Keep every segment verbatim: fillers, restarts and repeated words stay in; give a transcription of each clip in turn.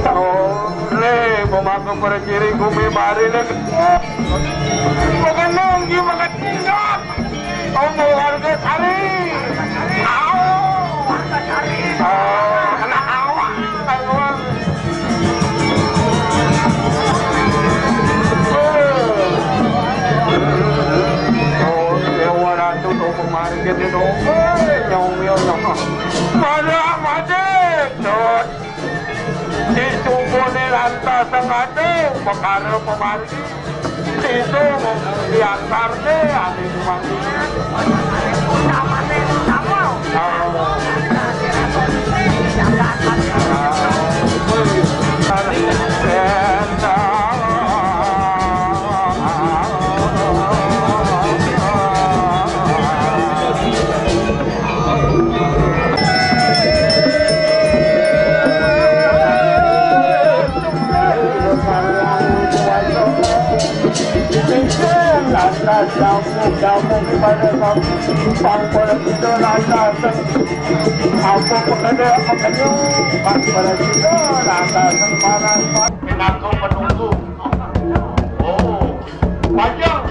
Sore, pemangku perciri gumi mari nih. Makan nongki, makan tinggal. Ombo warga sari. Au. Au, kena awak. Oh, nyawa ratu tuh kemarin gitu dong. Eh, nyong, nyong, nyong. Mana mati? Tut. Dicukuni lantas sengate, pekara pemargi. Itu diantarne ane pemargi. Pinangku penunggu. Oh, panjang.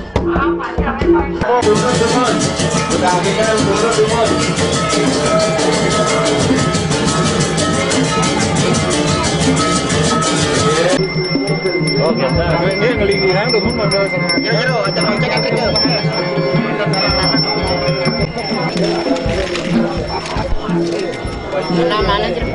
Oke, nah, ini ngelingiran tuh, pun modal sama. Mana, mana, Jero?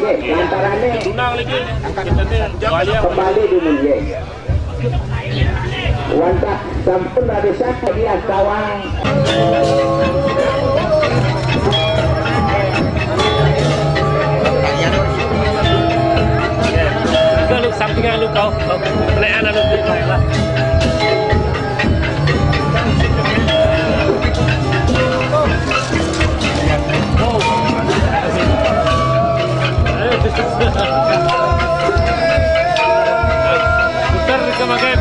Lantarannya kembali di Munjai. Wantah sampun ada satu dia kawang. Kau lu sampingan lu kau, kau pelayanan lu, lah. Putar ke makan.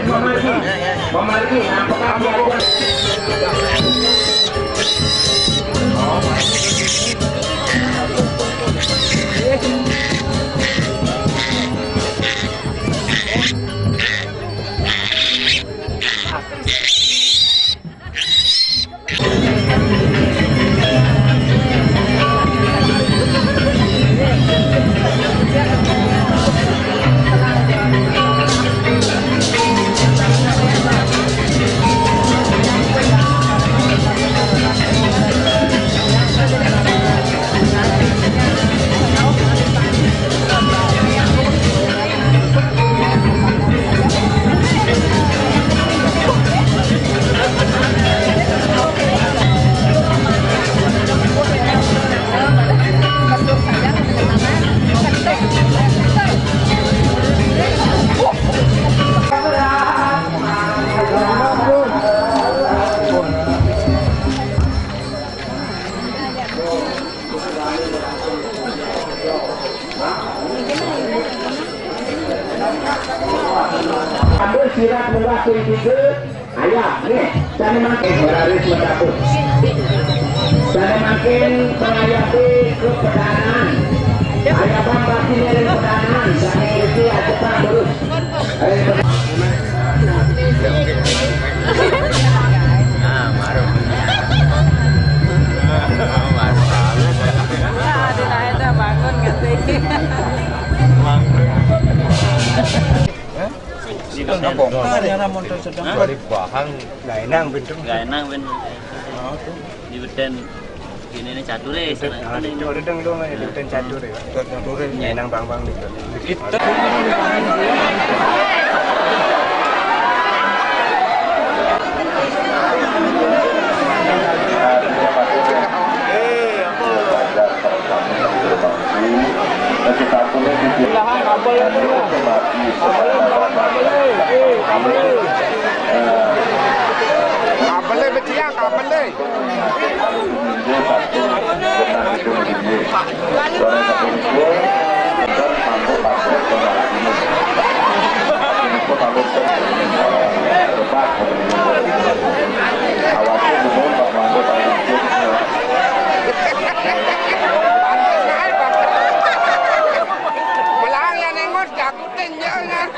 Memargi, memargi, apakah dia Ambil sirat murah kuwi tiga. Ayo, nih, sana makin berarus mendapur. Sana makin mengayati ke pedanaan. Ayo, Bang, pasti nih pedanaan. Sana itu aja, Bang, terus. Ayo, Bang. Ah, marah. Marah. Aduh, nah, itu bangun ngerti. Bangun. Hah? Di Beten. Hah? Dari Bahang. Nggak enak bener. Nggak enak bener. Di Beten. Ini nih catur ya, istilahnya. Nah, itu udah dong, dong, di Beten catur ya. Catur ya. Nggak enak bang-bang gitu. Kita. Kabelnya pecah, kabelnya. Belang ya nengot, jago tenjel kan.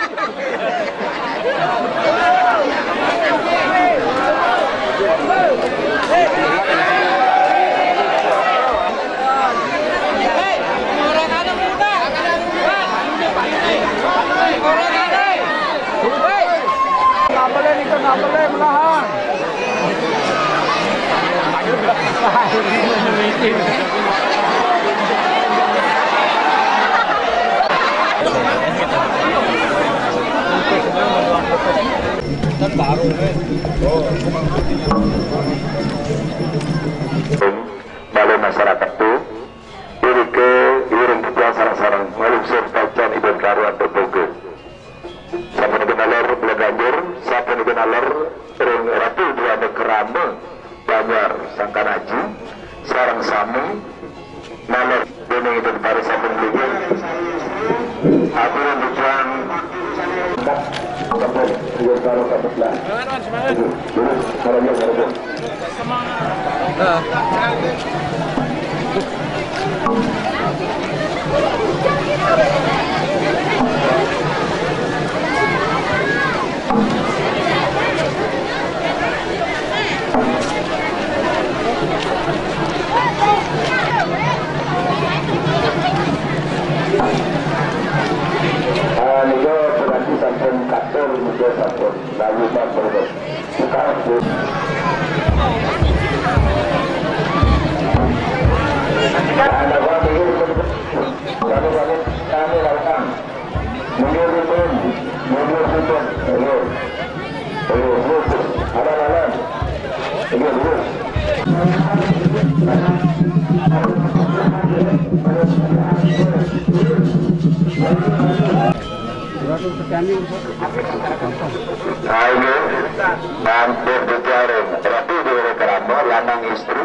Nggak boleh nih, nggak boleh melahan. Balai masyarakat tu, irika, irung kita sareng-sareng, ngalungsur tacan iban karuan tepuga. Sapunika naler Bala Ganjur, sapunika naler ring Ratu Dwana Krama Banjar Sangkan Aji, sareng sami naler dening Ida Betari sampun mligi. Atur bujang. Semangat, Wan, semangat. Ah, nika berarti sampun katur, nika sampun lalu sampun. Sekarang, Bu. Nah, Bapak, pinggir, pinggir. Kami, kami, kami lakukan. Mundur, mundur, mundur, mundur. Ayo. Ayo, mundur. Aman, aman. Ayo, mundur. Ayo, mampir di jarum. Rapi di kerama, lanang istri.